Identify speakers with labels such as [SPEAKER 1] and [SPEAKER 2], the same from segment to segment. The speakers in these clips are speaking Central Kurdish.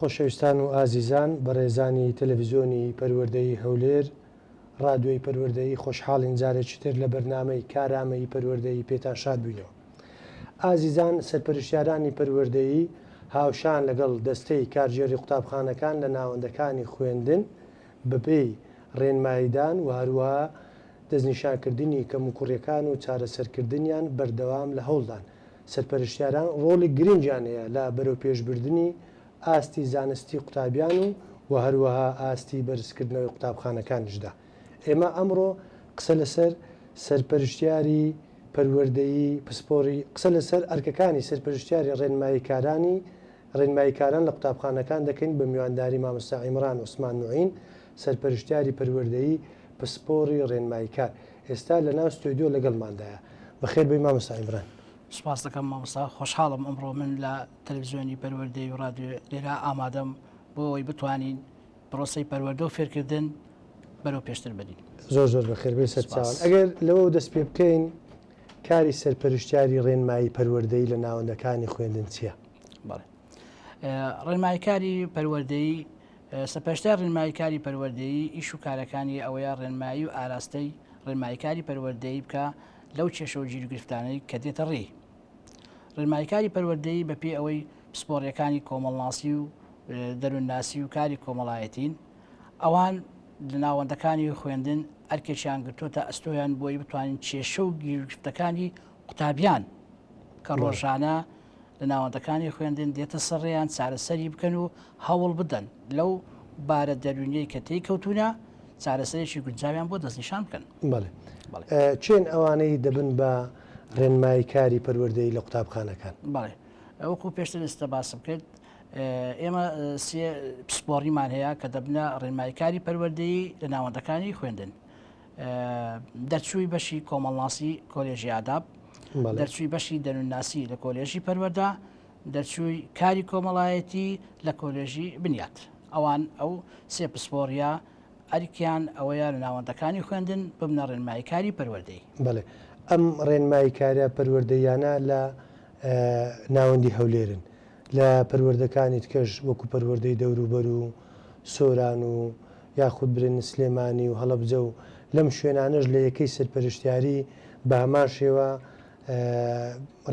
[SPEAKER 1] خۆشەویستان و ئازیزان، بەڕێزانی تەلەفزیۆنی پەروەردەیی هەولێر، ڕادیۆی پەروەردەیی خۆشحاڵین جارێکی تر لە بەرنامەی کارامەیی پەروەردەیی پێتان شاد بووینەوە. ئازیزان سەرپەرشتیارانی پەروەردەیی هاوشان لەگەڵ دەستەی کارگێڕی قوتابخانەکان لە ناوەندەکانی خوێندن بەپێی ڕێنماییدان و هەروەها دەستنیشانکردنی کەموکوڕیەکان و چارەسەرکردنیان بەردەوام لە هەوڵدان. سەرپەرشتیاران ڕۆڵی گرنگیان هەیە لە بەرەوپێشبردنی ئاستی زانستی قوتابیان و و هەروەها ئاستی بەرزکردنەوەی قوتابخانەکانیشدا. ئێمە ئەمڕۆ قسە لەسەر سەرپەرشتیاری پەروەردەیی پسپۆری قسە لەسەر ئەرکەکانی سەرپەرشتیاری ڕێنماییکارانی ڕێنماییکاران لە قوتابخانەکان دەکەین بە میوانداری مامۆستا عیمران عوسمان موعین سەرپەرشتیاری پەروەردەیی پسپۆڕی ڕێنماییکار ئێستا لە ناو ستۆدیۆ لەگەڵماندایە. بەخێر بێی مامۆستا عیمران.
[SPEAKER 2] سوپاست دەکەم مامۆستا، خۆشحاڵم ئەمڕۆ من لە تەلەفزیۆنی پەروەردەی و ڕادیۆ لێرە ئامادەم بۆ ئەوەی بتوانین پرۆسەی پەروەردە و فێرکردن بەرەو پێشتر بەرین.
[SPEAKER 1] زۆر زۆر بەخێر بێی سەرچاوان. ئەگەر لەوەوە دەست پێ بکەین کاری سەرپەرشتیاری ڕێنمایی پەروەردەیی لە ناوەندەکانی خوێندن چییە؟
[SPEAKER 2] بەڵێ. ڕێنماییکاری پەروەردەیی سەرپەرشتیار ڕێنماییکاری پەروەردەیی ئیش و کارەکانی ئەوەیە ڕێنمایی و ئاراستەی ڕێنماییکاری پەروەردەیی بکا لەو کێشە و گیروگرفتانەی کە دێتە ڕێی. ڕێنماییکاری پەروەردەیی بەپێی ئەوەی پسپۆڕییەکانی کۆمەڵناسی و دەروونناسی و کاری کۆمەڵایەتین، ئەوان لە ناوەندەکانی خوێندن ئەرکێکیان گرتووەتە ئەستۆیان بۆی بتوانین کێشە و گیروگرفتەکانی قوتابیان کە ڕۆژانە لە ناوەندەکانی خوێندن دێتە سەرڕێیان چارەسەری بکەن و هەوڵ بدەن لەو بارە دەروونیەی کە تێی کەوتوونە چارەسەرێکی گونجاویان بۆ دەستنیشان بکەن.
[SPEAKER 1] بەڵێ. کێن ئەوانەی دەبن بە ڕێنمایی کاری پەروەردەیی لە قوتابخانەکان؟
[SPEAKER 2] بەڵێ. وەکو پێشتر ئێستا باسم کرد ئێمە سێ پسپۆڕیمان هەیە کە دەبنە ڕێنماییکاری پەروەردەیی لە ناوەندەکانی خوێندن. دەرچووی بەشی کۆمەڵناسی کۆلێژی ئاداب، دەرچووی بەشی دەروونناسی لە کۆلێژی پەروەردە، دەرچووی کاری کۆمەڵایەتی لە کۆلێژی بنیات. ئەوان ئەو سێ پسپۆڕیە ئەرکیان ئەوەیە لە ناوەندەکانی خوێندن ببنە ڕێنماییکاری پەروەردەیی.
[SPEAKER 1] بەڵێ ئەم ڕێنماییکارە پەروەردەییانە لە ناوەندی هەولێرن، لە پەروەردەکانی تکەش وەکو پەروەردەی دەوروبەر و سۆران و یاخود برێن سلێمانی و هەڵەبجە و لەم شوێنانەش لە یەکەی سەرپەرشتیاری بە هەمان شێوە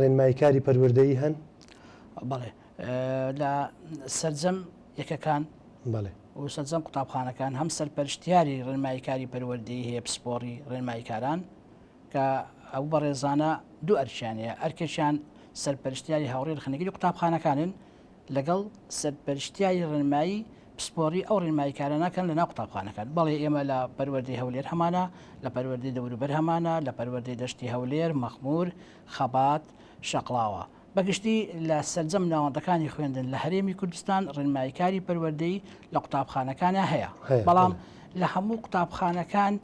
[SPEAKER 1] ڕێنماییکاری پەروەردەیی هەن؟
[SPEAKER 2] بەڵێ لە سەرجەم یەکەکان
[SPEAKER 1] بەڵێ
[SPEAKER 2] و سەرجەم قوتابخانەکان هەم سەرپەرشتیاری ڕێنماییکاری پەروەردەیی هەیە پسپۆڕی ڕێنماییکاران کە ئەو بەڕێزانە دوو ئەرکیان هەیە ئەرکێکیان سەرپەرشتیاری هاوڕێی ڕەخنەگری قوتابخانەکانن لەگەڵ سەرپەرشتیاری ڕێنمایی پسپۆڕی ئەو ڕێنماییکارە ناکەن لە ناو قوتابخانەکان. بەڵێ ئێمە لە پەروەردەی هەولێر هەمانە، لە پەروەردەی دەوروبەر هەمانە، لە پەروەردەی دەشتی هەولێر، مەخموور، خەبات، شەقڵاوە. بە گشتی لە سەرجەم ناوەندەکانی خوێندن لە هەرێمی کوردستان ڕێنماییکاری پەروەردەیی لە قوتابخانەکانا هەیە. بەڵام لە هەموو قوتابخانەکان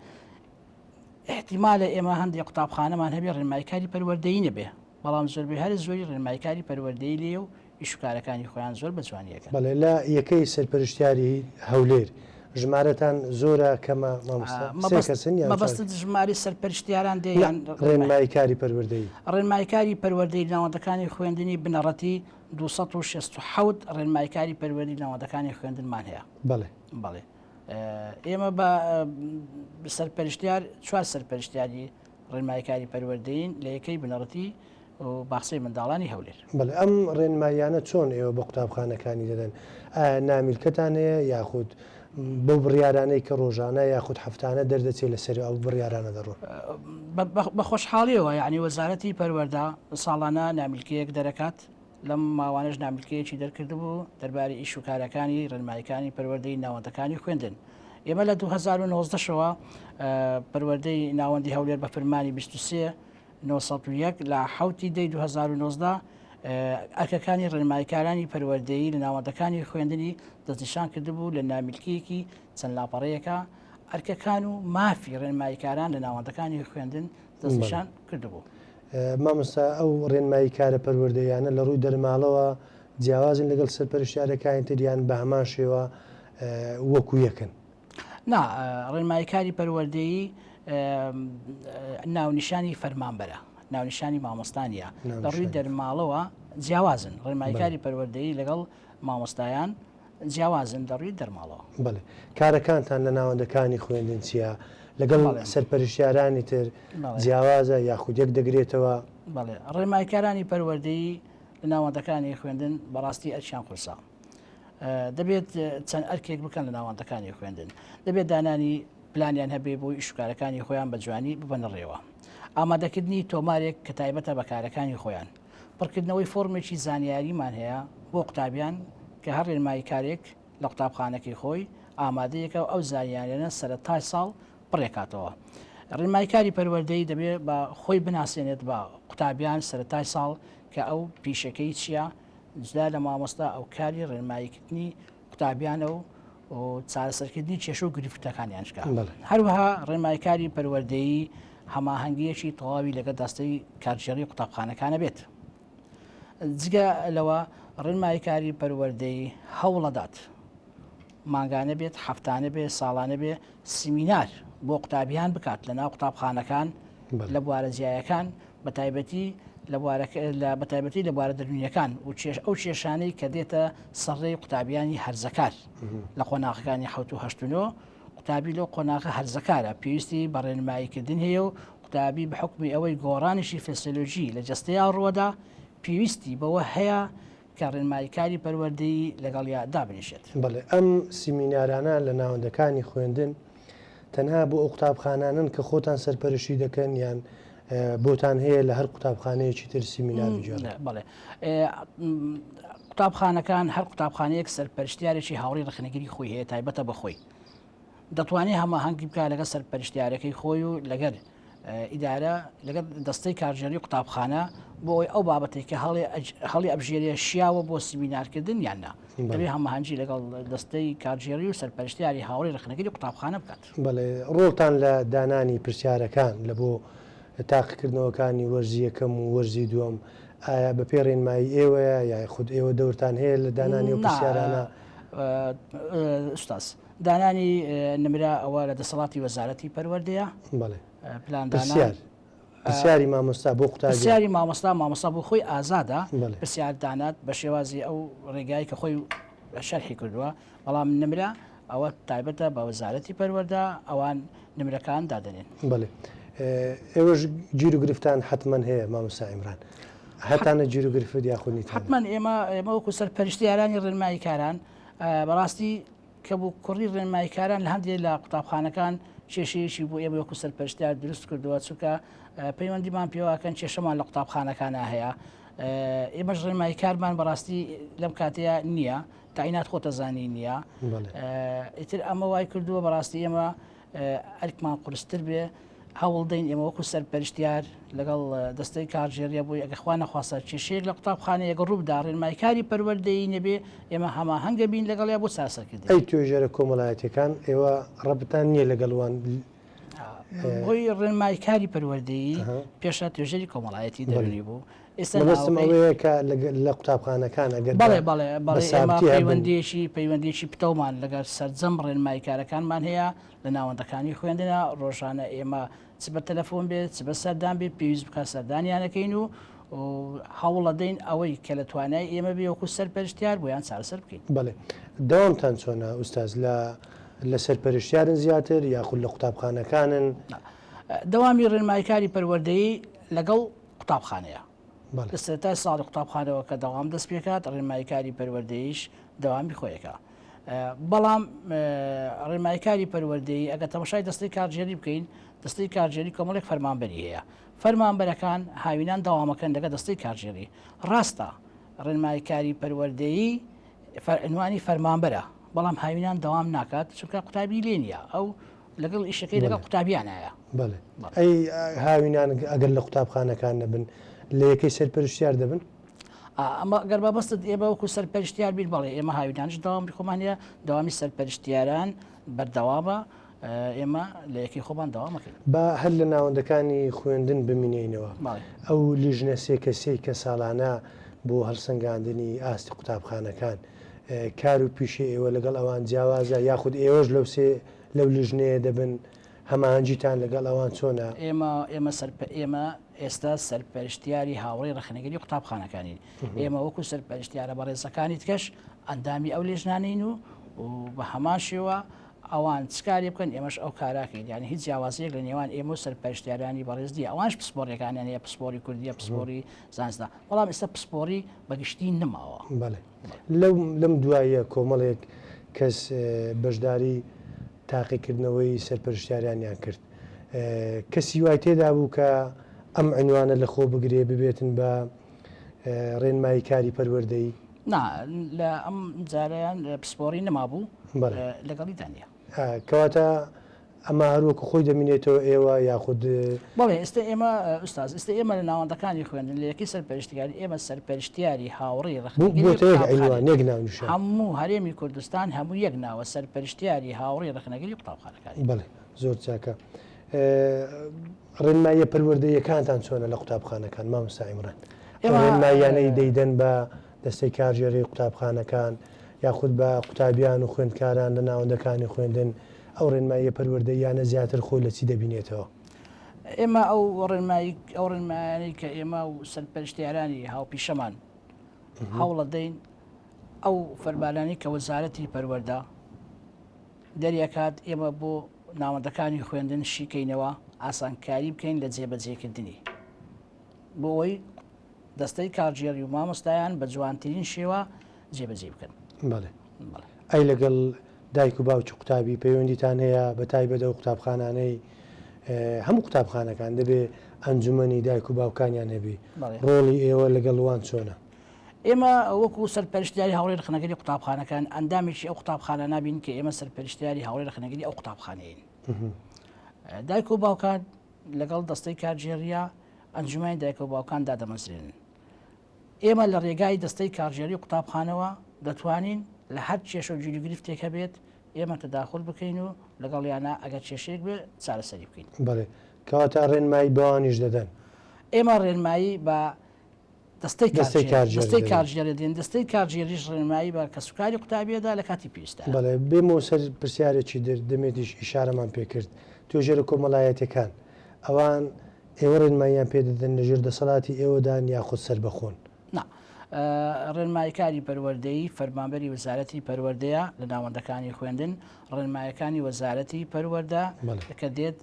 [SPEAKER 2] ئیحتیمالە ئێمە هەندێک قوتابخانەمان هەبێ ڕێنماییکاری پەروەردەیی نەبێ. بەڵام زۆربەی هەرە زۆری ڕێنماییکاری پەروەردەیی لێیە و ئیشوکارەکانی خۆیان زۆر بە جوانی ئەکەن.
[SPEAKER 1] بەڵێ لە یەکەی سەرپەرشتیاری هەولێر ژمارەتان زۆرە کەمە مامۆستا؟ سێ کەسن یان چوار؟
[SPEAKER 2] مەبەستت ژمارەی سەرپەرشتیاران دێ یان
[SPEAKER 1] نا ڕێنماییکاری پەروەردەیی؟
[SPEAKER 2] ڕێنماییکاری پەروەردەیی لە ناوەندەکانی خوێندنی بنەڕەتی 267 ڕێنماییکاری پەروەردەیی لە ناوەندەکانی خوێندنمان هەیە.
[SPEAKER 1] بەڵێ.
[SPEAKER 2] بەڵێ ئێمە بە سەرپەرشتیار چوار سەرپەرشتیاری ڕێنماییکاری پەروەردەیین لە یەکەی بنەڕەتی و باخچەی منداڵانی هەولێر.
[SPEAKER 1] بەڵێ ئەم ڕێنماییانە چۆن ئێوە بە قوتابخانەکانی دەدەن؟ ئایا نامیلکەتان هەیە یاخود بەو بڕیارانەی کە ڕۆژانە یاخود هەفتانە دەردەچێت لەسەری ئەو بڕیارانە دەڕۆن؟
[SPEAKER 2] بە خۆشحاڵیەوە یانی وەزارەتی پەروەردە ساڵانە نامیلکەیەک دەرەکات، لەم ماوانەش نامیلکەیەکی دەرکردبوو دەربارەی ئیش و کارەکانی ڕێنماییکانی پەروەردەی ناوەندەکانی خوێندن. ئێمە لە 2019 شەوە پەروەردەی ناوەندی هەولێر بە فرمانی 23 901 لە حوتی دەی 2019 ئەرکەکانی ڕێنماییکارانی پەروەردەیی لە ناوەندەکانی خوێندنی دەستنیشان کردبوو لە نامیلکەیەکی چەند لاپەڕەیەکە ئەرکەکان و مافی ڕێنماییکاران لە ناوەندەکانی خوێندن دەستنیشان کردبوو.
[SPEAKER 1] مامۆستا ئەو ڕێنمایی کارە پەروەردەییانە لە ڕووی دەرماڵەوە جیاوازن لەگەڵ سەرپەرشتیارەکانی تر یان بە هەمان شێوە وەکو یەکن؟
[SPEAKER 2] نا، ڕێنماییکاری پەروەردەیی ناونیشانی فەرمانبەرە، ناونیشانی مامۆستا نییە. لە ڕووی دەرماڵەوە جیاوازن. ڕێنماییکاری پەروەردەیی لەگەڵ مامۆستایان. جیاوازن لە ڕووی دەرماڵەوە.
[SPEAKER 1] بەڵێ. کارەکانتان لە ناوەندەکانی خوێندن چییە؟ لەگەڵ سەرپەرشتیارانی تر جیاوازە یاخود یەک دەگرێتەوە؟
[SPEAKER 2] بەڵێ. ڕێنماییکارانی پەروەردەیی لە ناوەندەکانی خوێندن بەڕاستی ئەرکیان قورسە. دەبێت چەند ئەرکێک بکەن لە ناوەندەکانی خوێندن. دەبێت دانانی پلانیان هەبێ بۆ ئیشوکارەکانی خۆیان بە جوانی ببەنە ڕێوە. ئامادەکردنی تۆمارێک کە تایبەتە بە کارەکانی خۆیان. پڕکردنەوەی فۆرمێکی زانیاریمان هەیە بۆ قوتابیان کە هەر ڕێنماییکارێک لە قوتابخانەکەی خۆی ئامادەیەکە و ئەو زانیاریانە سەرەتای ساڵ پڕێکاتەوە. ڕێنماییکاری پەروەردەیی دەبێ بە خۆی بناسێنێت بە قوتابیان سەرەتای ساڵ کە ئەو پیشەکەی چییە، جدا لە مامۆستا ئەو کاری ڕێنماییکردنی قوتابیانە و چارەسەرکردنی کێشە و گرفتەکانیان بکات. هەروەها ڕێنماییکاری پەروەردەیی هەماهەنگییەکی تەواوی لەگەڵ دەستەی کارگێڕی قوتابخانەکانە بێت. جگە لەوە ڕێنماییکاری پەروەردەیی هەوڵەدات مانگانە بێت، هەفتانە بێت، ساڵانە بێت سیمینار بۆ قوتابیان بکات لە ناو قوتابخانەکان لە بوارە جیایەکان بەتایبەتی لە بەتایبەتی لە بوارە دەروونیەکان و چێش ئەو کێشانەی کە دێتە سەرڕێی قوتابیانی هەرزەکار لە قۆناغەکانی حەوت و هەشت و نۆ قوتابی لەو قۆناغە هەرزەکارە پێویستی بە ڕێنماییکردن هەیە و قوتابی بە حوکمی ئەوەی گۆڕانێکی فسیۆلۆژی لە جەستەیا ڕووەدا پێویستی بەوە هەیە کە ڕێنماییکاری پەروەردەیی لەگەڵیا دابنیشێت.
[SPEAKER 1] بەڵێ ئەم سیمینارانە لە ناوەندەکانی خوێندن تەنها بۆ ئەو قوتابخانانەن کە خۆتان سەرپەرشتی دەکەن یان بۆتان هەیە لە هەر قوتابخانەیەکی تر سیمینار بگێڕن؟
[SPEAKER 2] بەڵێ قوتابخانەکان هەر قوتابخانەیەک سەرپەرشتیارێکی هاوڕێی ڕەخنەگری خۆی هەیە تایبەتە بە خۆی دەتوانێت هەماهەنگی بکات لەگەڵ سەرپەرشتیارەکەی خۆی و لەگەر ئیدارە لەگەڵ دەستەی کارگێڕی قوتابخانە بۆ ئەوەی ئەو بابەتێک کە هەڵی ئەبژێرێ شیاوە بۆ سیمینارکردن یان نا دەبێ هەماهەنگی لەگەڵ دەستەی کارگێڕی و سەرپەرشتیاری هاوڕێی ڕەخنەگری قوتابخانە بکات.
[SPEAKER 1] بەڵێ ڕۆڵتان لە دانانی پرسیارەکان لە بۆ تاقیکردنەوەکانی وەرزی یەکەم و وەرزی دووەم ئایا بە پێی ڕێنمایی ئێوەیە یا خود ئێوە دەورتان هەیە لە دانانی ئەو پرسیارانە؟
[SPEAKER 2] ئوستاز دانانی نمرە ئەوە لە دەسەڵاتی وەزارەتی پەروەردەیە.
[SPEAKER 1] بەڵێ.
[SPEAKER 2] پلان دانان.
[SPEAKER 1] پرسیار. پرسیاری مامۆستا بۆ قوتابیان.
[SPEAKER 2] پرسیاری مامۆستا، مامۆستا بۆ خۆی ئازادە پرسیار دانات بە شێوازی ئەو ڕێگای کە خۆی شەرحی کردووە، بەڵام نمرە ئەوە تایبەتە بە وەزارەتی پەروەردە ئەوان نمرەکان دادەنێن.
[SPEAKER 1] بەڵێ ئێوەش گیروگرفتان حەتمەن هەیە مامۆستا عیمران. هەتانە گیروگرفت یاخود نیتانە؟
[SPEAKER 2] حەتمەن ئێمە ئێمە وەکو سەرپەرشتیارانی ڕێنماییکاران بەڕاستی کەموکوڕی ڕێنماییکاران لە هەندێک لە قوتابخانەکان کێشەیەکی بۆ ئێمە وەکو سەرپەرشتیار دروست کردووە چونکە پەیوەندیمان پێواکەن کێشەمان لە قوتابخانەکانە هەیە ئێمەش ڕێنماییکارمان بەڕاستی لەم کاتەیە نییە تاینات خۆتەزانی نییە ئیتر ئەمە وای کردووە بەڕاستی ئێمە ئەرکمان قورستر بێ هەوڵدەین ئێمە وەکو سەرپەرشتیار لەگەڵ دەستەی کارگێڕیە بۆی ئەگە خوا نەخواستە کێشەیەک لە قوتابخانەیەک ڕووبدا ڕێنمایکاری پەروەردەیی نەبێ ئێمە هەماهەنگە بین لەگەڵیا بۆ چارەسەرکردنی.
[SPEAKER 1] ئەی توێژەرە کۆمەڵایەتیەکان ئێوە ڕەبتان نییە لەگەڵ وان؟
[SPEAKER 2] بۆی ڕێنمایکاری پەروەردەیی پێشە توێژەری کۆمەڵایەتی دەروونی بوو
[SPEAKER 1] ئێستا مەبەستم ئەوەیە کە لە قوتابخانەکان ئەگەر
[SPEAKER 2] بەڵێ بەڵێ بەڵێ ئێمە پەیوەندیەکی پەیوەندیەکی پتەومان لەگەڵ سەرجەم ڕێنماییکارەکانمان هەیە لە ناوەندەکانی خوێندنە ڕۆژانە ئێمە چ بە تەلەفۆن بێت چ بە سەردان بێت پێویست بکات سەردانیانەکەین و هەوڵەدەین ئەوەی کە لە توانای ئێمە بێ وەکو سەرپەرشتیار بۆیان چارەسەر بکەین.
[SPEAKER 1] بەڵێ دەوامتان چۆنە ئوستاز لە لە سەرپەرشتیارن زیاتر یاخود لە قوتابخانەکانن؟
[SPEAKER 2] دەوامی ڕێنماییکاری پەروەردەیی لەگەڵ قوتابخانەیە. لە سەرەتای ساڵی قوتابخانەوە کە دەوام دەست پێکات ڕێنماییکاری پەروەردەییش دەوامی خۆیەکە. بەڵام ڕێنماییکاری پەروەردەیی ئەگەر تەماشای دەستەی کارگێری بکەین دەستەی کارگێری کۆمەڵێک فەرمانبەری هەیە فەرمانبەرەکان هاوینان دەوامەکەن لەگە دەستەی کارگێری ڕاستە ڕێنماییکاری پەروەردەیی عنوانی فەرمانبەرە بەڵام هاوینان دەوام ناکات چونکە قوتابی لێ نییە ئەو لەگەڵ ئیشەکەی لەگەڵ قوتابیانایە.
[SPEAKER 1] بەڵێ ئەی هاوینان ئەگەر لە قوتابخانەکان نەبن لە یەکەی سەرپەرشتیار دەبن؟
[SPEAKER 2] ئەمە گەر مەبەستت ئێمە وەکو سەرپەرشتیار بین بەڵێ ئێمە هاوینانش دەوامی خۆمان هەیە دەوامی سەرپەرشتیاران بەردەوامە ئێمە لە یەکەی خۆمان دەوامەکەین.
[SPEAKER 1] با هەر لە ناوەندەکانی خوێندن بمینێینەوە ئەو لیژنە سێ کەسیەی کە ساڵانە بۆ هەڵسەنگاندنی ئاستی قوتابخانەکان کار و پیشەی ئێوە لەگەڵ ئەوان جیاوازە یاخود ئێوەش لەو سێ لەو لیژنەیە دەبن؟ هەماهەنگیتان لەگەڵ ئەوان چۆنە؟
[SPEAKER 2] ئێمە ئێمە سەرپە ئێمە ئێستا سەرپەرشتیاری هاوڕێی ڕەخنەگری قوتابخانەکانین. ئێمە وەکو سەرپەرشتیارە بەڕێزەکانی تکەش ئەندامی ئەو لێژنانەین و و بە هەمان شێوە ئەوان چ کارێ بکەن ئێمەش ئەو کاراکەین یعنی هیچ جیاوازیەک لە نێوان ئێمە و سەرپەرشتیارانی بەڕێز نییە ئەوانش پسپۆڕیەکانیان هەیە پسپۆڕی کوردیە پسپۆڕی زانستە بەڵام ئێستا پسپۆڕی بەگشتی نەماوە.
[SPEAKER 1] بەڵێ لەو لەم دواییە کۆمەڵێک کەس بەشداری تاقیکردنەوەی سەرپەرشتیارانیان کرد کەسی وای تێدا بوو کە ئەم عنوانە لە خۆ بگرێ ببێتن بە ڕێنمایی کاری پەروەردەیی؟
[SPEAKER 2] نا لە ئەم جارەیان پسپۆڕی نەمابوو لەگەڵیدا نییە.
[SPEAKER 1] کەواتە ئەمە هەر وەکو خۆی دەمینێتەوە ئێوە یاخود؟
[SPEAKER 2] بەڵێ ئێستا ئێمە ئوستاز ئێستا ئێمە لە ناوەندەکانی خوێندن لە یەکەی سەرپەرشتیاری ئێمە سەرپەرشتیاری هاوڕێی ڕەخنەگری
[SPEAKER 1] بۆتە یەک عینوان یەک ناونیشان.
[SPEAKER 2] هەموو هەرێمی کوردستان هەموو یەک ناوە سەرپەرشتیاری هاوڕێی ڕەخنەگری قوتابخانەکانی.
[SPEAKER 1] بەڵێ زۆر چاکە. ڕێنماییە پەروەردەییەکانتان چۆنە لە قوتابخانەکان مامۆستا عیمران؟ ئەو ڕێنماییانەی دەیدەن بە دەستەی کارگێڕیی قوتابخانەکان یاخود بە قوتابیان و خوێندکاران لە ناوەندەکانی خوێندن، ئەو ڕێنماییە پەروەردەییانە زیاتر خۆی لە چی دەبینێتەوە؟
[SPEAKER 2] ئێمە ئەو ڕێنمایی ئەو ڕێنمایانەی کە ئێمە و سەرپەرشتیارانی هاوپیشەمان هەوڵەدەین ئەو فەرمانانەی کە وەزارەتی پەروەردە دەریەکات ئێمە بۆ ناوەندەکانی خوێندن شیکەینەوە ئاسانکاری بکەین لە جێبەجێکردنی بۆ ئەوەی دەستەی کارگێڕی و مامۆستایان بە جوانترین شێوە جێبەجێی بکەن.
[SPEAKER 1] بەڵێ. ئەی لەگەڵ دایک و باوکی قوتابی پەیوەندیتان هەیە بە تایبەت ئەو قوتابخانانەی هەموو قوتابخانەکان دەبێ ئەنجومەنی دایک و باوکانیان هەبی ڕۆڵی ئێوە لەگەڵ وان چۆنە؟
[SPEAKER 2] ئێمە وەکو سەرپەرشتیاری هاوڕێی ڕەخنەگری قوتابخانەکان ئەندامێکی ئەو قوتابخانە نابین کە ئێمە سەرپەرشتیاری هاوڕێی ڕەخنەگری ئەو قوتابخانەیەین. دایک و باوکان لەگەڵ دەستەی کارگێڕییە ئەنجومەنی دایک و باوکان دادەمەزرێنن. ئێمە لە ڕێگای دەستەی کارگێڕی قوتابخانەوە دەتوانین لە هەر کێشە و گیروگرفتێک هەبێت ئێمە تەداخول بکەین و لەگەڵیانە ئەگەر کێشەیەک بێ چارەسەری بکەین.
[SPEAKER 1] بەڵێ کەواتە ڕێنمایی بەوانیش دەدەن؟
[SPEAKER 2] ئێمە ڕێنمایی بە دەستەی دەستەی کارگێڕی دێن دەستەی کارگێریش ڕێنمایی بە کەسوکاری قوتابیەدا لە کاتی پێویستدا.
[SPEAKER 1] بەڵێ بێمەوە سەر پرسیارێکی در دەمێتیش ئیشارەمان پێ کرد توێژەرە کۆمەڵایەتیەکان ئەوان ئێوە ڕێنماییان پێ دەدەن لە ژێر دەسەڵاتی ئێوەدان یاخود سەربەخۆن؟
[SPEAKER 2] نا ڕێنماییکاری پەروەردەیی فەرمانبەری وەزارەتی پەروەردەیە لە ناوەندەکانی خوێندن ڕێنمایەکانی وەزارەتی پەروەردە کە دێت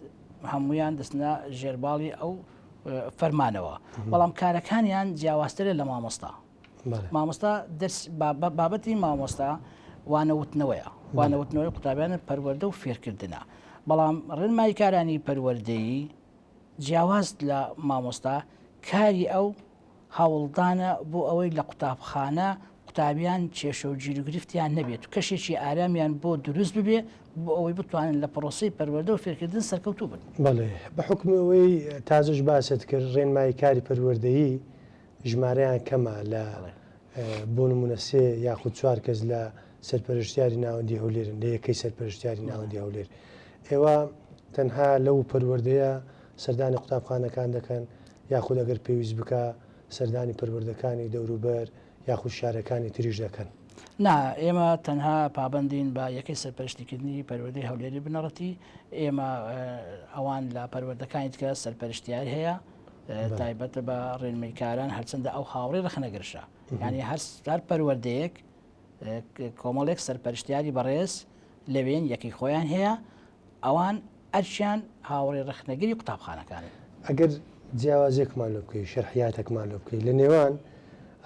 [SPEAKER 2] هەمویان دەستنە ژێرباڵی ئەو فەرمانەوە بەڵام کارەکانیان جیاوازترە لە مامۆستا مامۆستا دەرس بابەتی مامۆستا وانەوتنەوەیە وانەوتنەوەی قوتابیانە پەروەردە و فێرکردنە بەڵام ڕێنماییکارانی پەروەردەیی جیاواز لە مامۆستا کاری ئەو هەوڵدانە بۆ ئەوەی لە قوتابخانە قوتابیان کێشە و گیروگرفتیان نەبێت و کەشێکی ئارامیان بۆ دروست ببێ بۆ ئەوەی بتوانن لە پرۆسەی پەروەردە و فێرکردن سەرکەوتوو بن.
[SPEAKER 1] بەڵێ، بە حوکمی ئەوەی تازەش باست کرد ڕێنمایی کاری پەروەردەیی ژمارەیان کەمە لە بۆ نموونە سێ یاخود چوار کەس لە سەرپەرشتیاری ناوەندی هەولێرن لە یەکەی سەرپەرشتیاری ناوەندی هەولێر ئێوە تەنها لەو پەروەردەیە سەردانی قوتابخانەکان دەکەن یاخود ئەگەر پێویست بکا سەردانی پەروەردەکانی دەوروبەر یاخود شارەکانی تریش دەکەن؟
[SPEAKER 2] نا، ئێمە تەنها پابەندین بە یەکەی سەرپەرشتیکردنی پەروەردەی هەولێری بنەڕەتی، ئێمە ئەوان لە پەروەردەکانی دیکە سەرپەرشتیار هەیە تایبەتە بە ڕێنماییکاران، هەرچەندە ئەو هاوڕێی ڕەخنەگرشە، یانی هەر پەروەردەیەک کۆمەڵێک سەرپەرشتیاری بەڕێز لەوێن یەکەی خۆیان هەیە، ئەوان ئەرکیان هاوڕێ ڕەخنەگری قوتابخانەکانن.
[SPEAKER 1] ئەگەر جیاوازیەکمان لۆ بکەی، شەرحیاتەکمان لۆ بکەی لە نێوان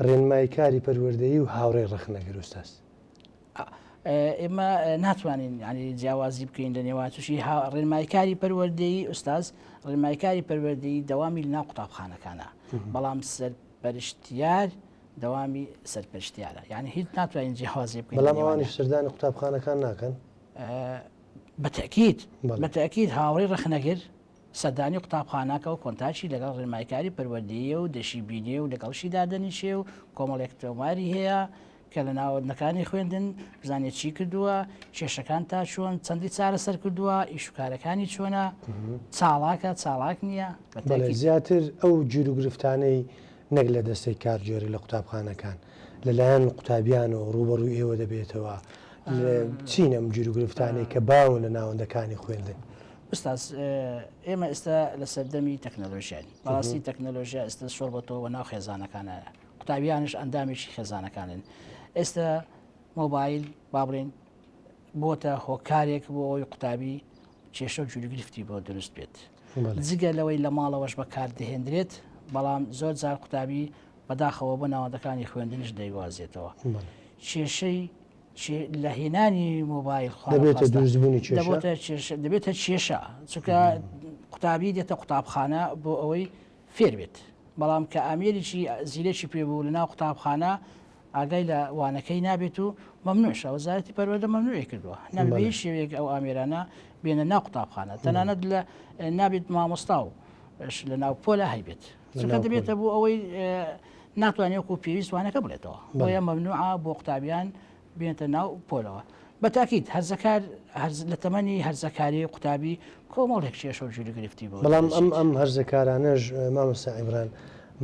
[SPEAKER 1] ڕێنماییکاری پەروەردەیی و هاوڕێی ڕەخنەگر ئوستاز؟
[SPEAKER 2] ئێمە ناتوانین یانی جیاوازی بکەین لە نێوان تووشی ڕێنماییکاری پەروەردەیی ئوستاز، ڕێنماییکاری پەروەردەیی دەوامی لەناو قوتابخانەکانە، بەڵام سەرپەرشتیار دەوامی سەرپەرشتیارە، یانی هیچ ناتوانین جیاوازی بکەین.
[SPEAKER 1] بەڵام ئەوانیش سەردانی قوتابخانەکان ناکەن؟
[SPEAKER 2] بە تەئکید بە تەئکید هاوڕێی ڕەخنەگر سەردانی قوتابخانەکە و کۆنتاکی لەگەڵ ڕێنمایکاری پەروەردەییە و دەشی بینێ و لەگەڵشی دادەنیشێ و کۆمەڵێک تۆماری هەیە کە لە ناوەندەکانی خوێندن بزانێت چی کردووە کێشەکان تا چۆن چەندی چارەسەر کردووە ئیش و کارەکانی چۆنە چاڵاکە چاڵاک نییە
[SPEAKER 1] زیاتر ئەو گیروگرفتانەی نەک لە دەستەی کارگێڕی لە قوتابخانەکان لەلایەن قوتابیانەوە ڕووبەڕووی ئێوە دەبێتەوە، چین ئەم گیروگرفتانەی کە باون لە ناوەندەکانی خوێندن؟
[SPEAKER 2] ئوستاز ئێمە ئێستا لە سەردەمی تەکنەلۆژیاین بەڕاستی تەکنەلۆژیا ئێستا شۆڕ بۆتەوە ناو خێزانەکانە قوتابیانش ئەندامێکی خێزانەکانن ئێستا مۆبایل با بڵێین بۆتە هۆکارێک بۆ ئەوەی قوتابی کێشە و گیروگرفتی بۆ دروست بێت جگە لەوەی لە ماڵەوەش بەکاردەهێندرێت بەڵام زۆر جار قوتابی بەداخەوە بۆ ناوەندەکانی خوێندنش دەیوازێتەوە کێشەی لە هێنانی مۆبایل
[SPEAKER 1] دەبێتە دروستبوونی
[SPEAKER 2] کێشە دەبێتە کێشە چونکە قوتابی دێتە قوتابخانە بۆ ئەوەی فێر بێت بەڵام کە ئامێریی زیرەکی پێ بوو لە ناو قوتابخانە ئاگای لە وانەکەی نابێت و مەمنوعشە وەزارەتی پەروەردە مەمنوعی کردووە نابێت بە هیچ شێوەیەک ئەو ئامێرانە بێنە ناو قوتابخانە تەنانەت لە نابێت مامۆستا و لە ناو پۆلە هەیبێت چونکە دەبێتە بۆ ئەوەی ناتوانێت وەکو پێویست وانەکە بڵێتەوە بۆیە مەمنوعە بۆ قوتابیان بێنتە ناو پۆلەوە. بە تاکید هەرزەکار لە تەمەنی هەرزەکاری قوتابی کۆمەڵێک کێشە و گیروگرفتی بۆ
[SPEAKER 1] بەڵام ئەم ئەم هەرزەکارانەش مامۆستا عیمران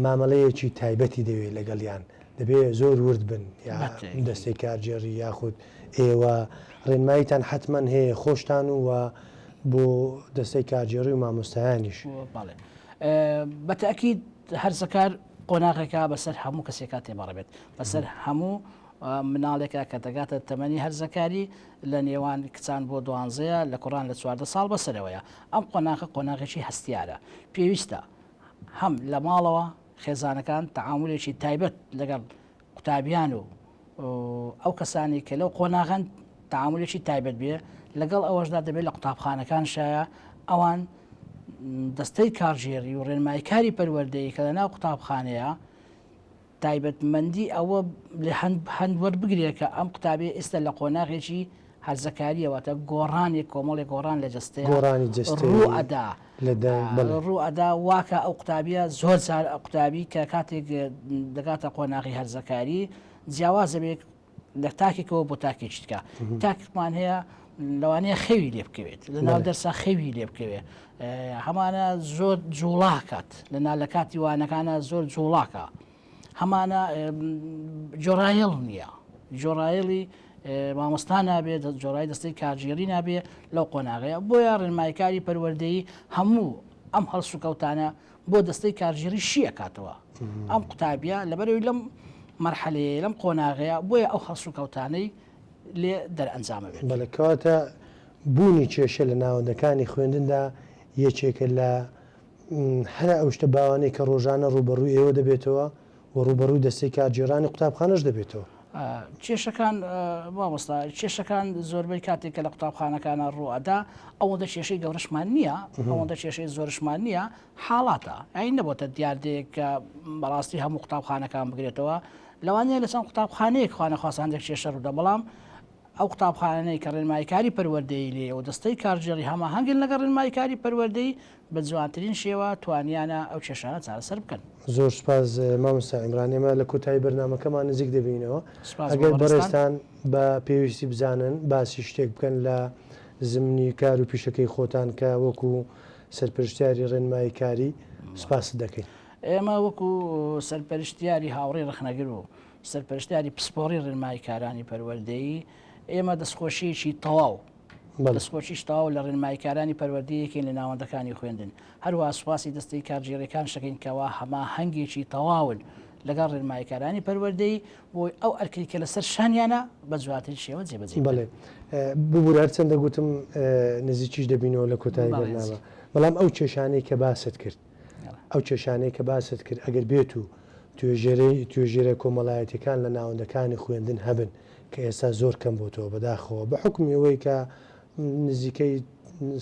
[SPEAKER 1] مامەڵەیەکی تایبەتی دەوێت لەگەڵیان دەبێ زۆر ورد بن یا دەستەی کارگێڕی یاخود ئێوە ڕێنماییتان حەتمەن هەیە خۆشتان و بۆ دەستەی کارگێڕی و مامۆستایانیش.
[SPEAKER 2] بەڵێ بە تاکید هەرزەکار قۆناغێکە بەسەر هەموو کەسێکا تێپەڕبێت بەسەر هەموو مناڵێکە کە دەگاتە تەمەنی هەرزەکاری لە نێوان کچان بۆ دوانزەیە لە کوڕان لە 14 ساڵ بەسەرەوەیە ئەم قۆناغە قۆناغێکی هەستیارە پێویستە هەم لە ماڵەوە خێزانەکان تەعامولێکی تایبەت لەگەڵ قوتابیان و ئەو کەسانی کە لەو قۆناغەن تەعامولێکی تایبەت بێ لەگەڵ ئەوەشدا دەبێت لە قوتابخانەکان شایە ئەوان دەستەی کارگێڕی و ڕێنماییکاری پەروەردەیی کە لە ناو قوتابخانەیە تایبەتمەندی ئەوە لە هەند وەربگرێ کە ئەم قوتابیە ئێستا لە قۆناغێکی هەرزەکاریە واتە گۆڕانێک کۆمەڵێک گۆڕان لە جەستەیە
[SPEAKER 1] گۆڕانی جەستەیی
[SPEAKER 2] ڕوو ئەدا
[SPEAKER 1] لە دەنگ بەڵێ.
[SPEAKER 2] ڕوو ئەدا واکە ئەو قوتابیە زۆر جار قوتابی کە کاتێک دەگاتە قۆناغی هەرزەکاری جیاوازە بێت لە تاکێکەوە بۆ تاکێکی تکە تاکمان هەیە لەوانەیە خەوی لێ بکەوێت لە ناو دەرسا خەوی لێ بکەوێت هەمانە زۆر جوڵاکات لە نا لە کاتی وانەکانە زۆر جوڵاکە هەمانە جۆرایڵ نییە جۆرایڵی مامۆستا نابێت جۆرای دەستەی کارگێڕی نابێ لەو قۆناغەیە بۆیە ڕێنمایکاری پەروەردەیی هەموو ئەم هەڵسوکەوتانە بۆ دەستەی کارگێڕی شی ئەکاتەوە ئەم قوتابیە لەبەرەوەی لەم مەرحەلەیە لەم قۆناغەیە بۆیە ئەو هەڵسوکەوتانەی لێ دەرئەنجامە بێت.
[SPEAKER 1] بەڵێ کەواتە بوونی کێشە لە ناوەندەکانی خوێندندا یەکێکە لە هەرە ئەو شتە باوانەی کە ڕۆژانە ڕووبەڕووی ئێوە دەبێتەوە و ڕووبەڕووی دەستەی کارگێڕانی قوتابخانەش دەبێتەوە.
[SPEAKER 2] کێشەکان مامۆستا کێشەکان زۆربەی کاتێک کە لە قوتابخانەکانە ڕوو ئەدا ئەوەندە کێشەی گەورەشمان نییە ئەوەندە کێشەی زۆرشمان نییە حاڵاتە ئەی نەبۆتە دیاردەیەک کە بەڕاستی هەموو قوتابخانەکان بگرێتەوە لەوانەیە لە چەند قوتابخانەیەک خوانەخواستە هەندێک کێشە ڕوودا بەڵام ئەو قوتابخانانەی کە ڕێنماییکاری پەروەردەیی لێیە و دەستەی کارگێڕی هەماهەنگن لەگەڵ ڕێنماییکاری پەروەردەیی، بە جوانترین شێوە توانیانە ئەو کێشانە چارەسەر بکەن.
[SPEAKER 1] زۆر سوپاس مامۆستا عیمران، ئێمە لە کۆتایی بەرنامەکەمان نزیک دەبینەوە،
[SPEAKER 2] سوپاس بۆ
[SPEAKER 1] ئەگەر
[SPEAKER 2] بەڕێزتان.
[SPEAKER 1] بەڕێزتان بە پێویستی بزانن باسی شتێک بکەن لە زمنی کار و پیشەکەی خۆتان کە وەکو سەرپەرشتیاری ڕێنماییکاری، سوپاست دەکەین.
[SPEAKER 2] ئێمە وەکو سەرپەرشتیاری هاوڕێی ڕەخنەگر و سەرپەرشتیاری پسپۆڕی ڕێنماییکارانی پەروەردەیی، ئێمە دەستخۆشییەکی تەواو دەستخۆشیی تەواو لە ڕێنماییکارانی پەروەردەیەکەین لە ناوەندەکانی خوێندن، هەروەها سوپاسی دەستەی کارگێڕییەکانش دەکەین کەوا هەماهەنگێکی تەواون لەگەڵ ڕێنماییکارانی پەروەردەیی بۆی ئەو ئەرکەی کە لەسەر شانیانە بە جوانترین شێوە جێبەجێی بکەن.
[SPEAKER 1] بەڵێ ببورە هەرچەندە گوتم نزیکیش دەبینەوە لە کۆتایی بەرنامە، بەڵام ئەو کێشانەی کە باست کرد، ئەو کێشانەی کە باست کرد ئەگەر بێت و توێژەرەی توێژەرە کۆمەڵایەتیەکان لە ناوەندەکانی خوێندن هەبن کە ئێستا زۆر کەم بۆتەوە بەداخەوە بە حوکمی ئەوەی کە نزیکەی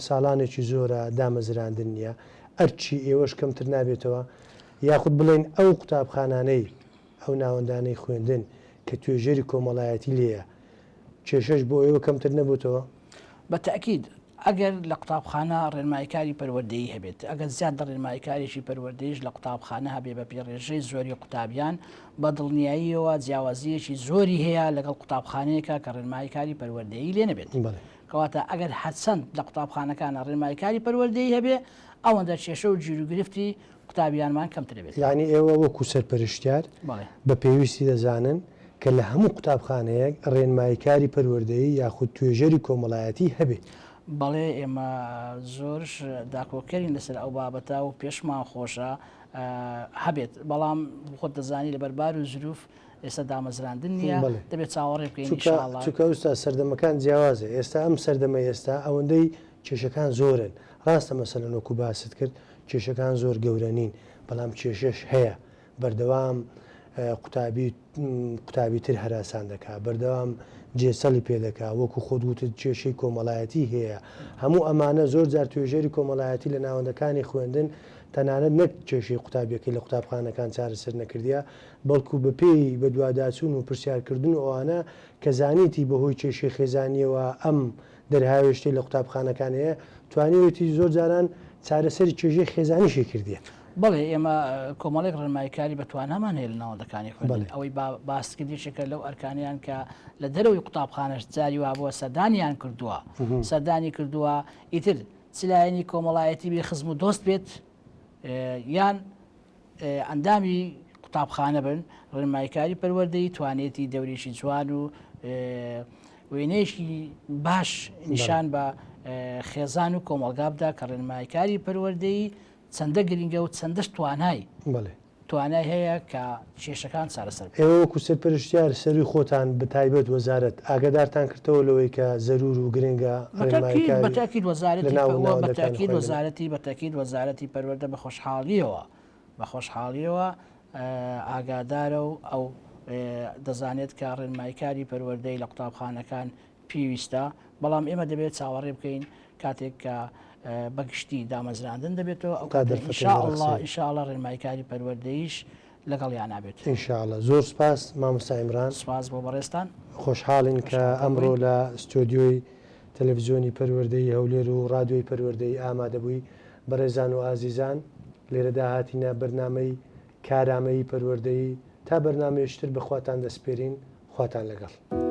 [SPEAKER 1] ساڵانێکی زۆرە دامەزراندن نییە ئەرکی ئێوەش کەمتر نابێتەوە یاخود بڵێین ئەو قوتابخانانەی ئەو ناوەندانەی خوێندن کە توێژەری کۆمەڵایەتی لێیە کێشەش بۆ ئێوە کەمتر نەبۆتەوە؟
[SPEAKER 2] بە تەئکید ئەگەر لە قوتابخانە ڕێنماییکاری پەروەردەیی هەبێت، ئەگەر زیاد لە ڕێنماییکارێکی پەروەردەییش لە قوتابخانە هەبێ بە پێی ڕێژەی زۆری قوتابیان، بە دڵنیاییەوە جیاوازییەکی زۆری هەیە لەگەڵ قوتابخانەیەکا کە ڕێنماییکاری پەروەردەیی لێ نەبێت. کەواتە ئەگەر هەرچەند لە قوتابخانەکانا ڕێنماییکاری پەروەردەیی هەبێ، ئەوەندە کێشە و گیروگرفتی قوتابیانمان کەمتر دەبێتەوە.
[SPEAKER 1] یانی ئێوە وەکو سەرپەرشتیار بە پێویستی دەزانن کە لە هەموو قوتابخانەیەک ڕێنماییکاری پەروەردەیی یاخود توێژەری کۆمەڵایەتی هەبێ؟
[SPEAKER 2] بەڵێ ئێمە زۆرش داکۆکەرین لەسەر ئەو بابەتە و پێشمان خۆشە هەبێت بەڵام خۆت دەزانی لەبەر بار و زروف ئێستا دامەزراندن نییە دەبێت چاوەڕێ بکەین
[SPEAKER 1] چونکە ئوستا سەردەمەکان جیاوازە ئێستا ئەم سەردەمە ئێستا ئەوەندەی کێشەکان زۆرن ڕاستە مەسەلەن وەکو باست کرد کێشەکان زۆر گەورە نین بەڵام کێشەش هەیە بەردەوام قوتابی قوتابی تر هەراسان دەکا بەردەوام جێچەڵی پێ دەکا وەکو خۆت وتت کێشەی کۆمەڵایەتی هەیە هەموو ئەمانە زۆر جار توێژەری کۆمەڵایەتی لە ناوەندەکانی خوێندن تەنانەت نەک کێشەی قوتابیەکەی لە قوتابخانەکان چارەسەر نەکردیە بەڵکو بەپێی بەدواداچوون و پرسیارکردن و ئەوانە کە زانیتی بەهۆی کێشەی خێزانیەوە ئەم دەرهاوێشتەی لە قوتابخانەکان هەیە، توانیوێتی زۆر جاران چارەسەری کێشەی خێزانیشی کردیە.
[SPEAKER 2] بەڵێ ئێمە کۆمەڵێک ڕێنماییکاری بە توانامان هەیە لە ناوەندەکانی خوێندن، ئەوەی باست کرد یەکێکە لەو ئەرکانەیان کە لە دەرەوەی قوتابخانەش جاری وابووە سەردانیان کردووە، سەردانی کردووە ئیتر چ لایەنی کۆمەڵایەتی بێ خزم و دۆست بێت یان ئەندامی قوتابخانە بن، ڕێنماییکاری پەروەردەیی توانێتی دەورێکی جوان و وێنەیەکی باش نیشان بە خێزان و کۆمەڵگا بدا کە ڕێنماییکاری پەروەردەیی چەندە گرنگە و چەندەش توانای توانای هەیە کە کێشەکان چارەسەر بکات.
[SPEAKER 1] ئێوە وەکو سەرپەرشتیار سەرووی خۆتان بەتایبەت وەزارەت ئاگادارتان کردەوە لەوەی کە زەرور و گرنگە ڕێنماییکاری لە ناو ناوەندەکانی خوێندن؟
[SPEAKER 2] بەتەئکید وەزارەتی پەروەردە بە خۆشحاڵییەوە بە خۆشحاڵییەوە ئاگادارە و ئەو دەزانێت کە ڕێنماییکاری پەروەردەی لە قوتابخانەکان پێویستە، بەڵام ئێمە دەبێت چاوەڕێ بکەین کاتێک کە بە گشتی دامەزراندن دەبێتەوە ئەو کاتە ان شاء اللە ان شاء اللە ڕێنماییکاری پەروەردەییش لەگەڵیانا بێت.
[SPEAKER 1] ان شاء اللە زۆر سوپاس مامۆستا عیمران.
[SPEAKER 2] سوپاس بۆ بەڕێزتان.
[SPEAKER 1] خۆشحاڵین کە ئەمڕۆ لە ستۆدیۆی تەلەفزیۆنی پەروەردەیی هەولێر و ڕادیۆی پەروەردەیی ئامادەبووی. بەڕێزان و ئازیزان لێرەدا هاتینە بەرنامەی کارامەیی پەروەردەیی تا بەرنامەیەکی تر بە خواتان دەسپێرین خواتان لەگەڵ.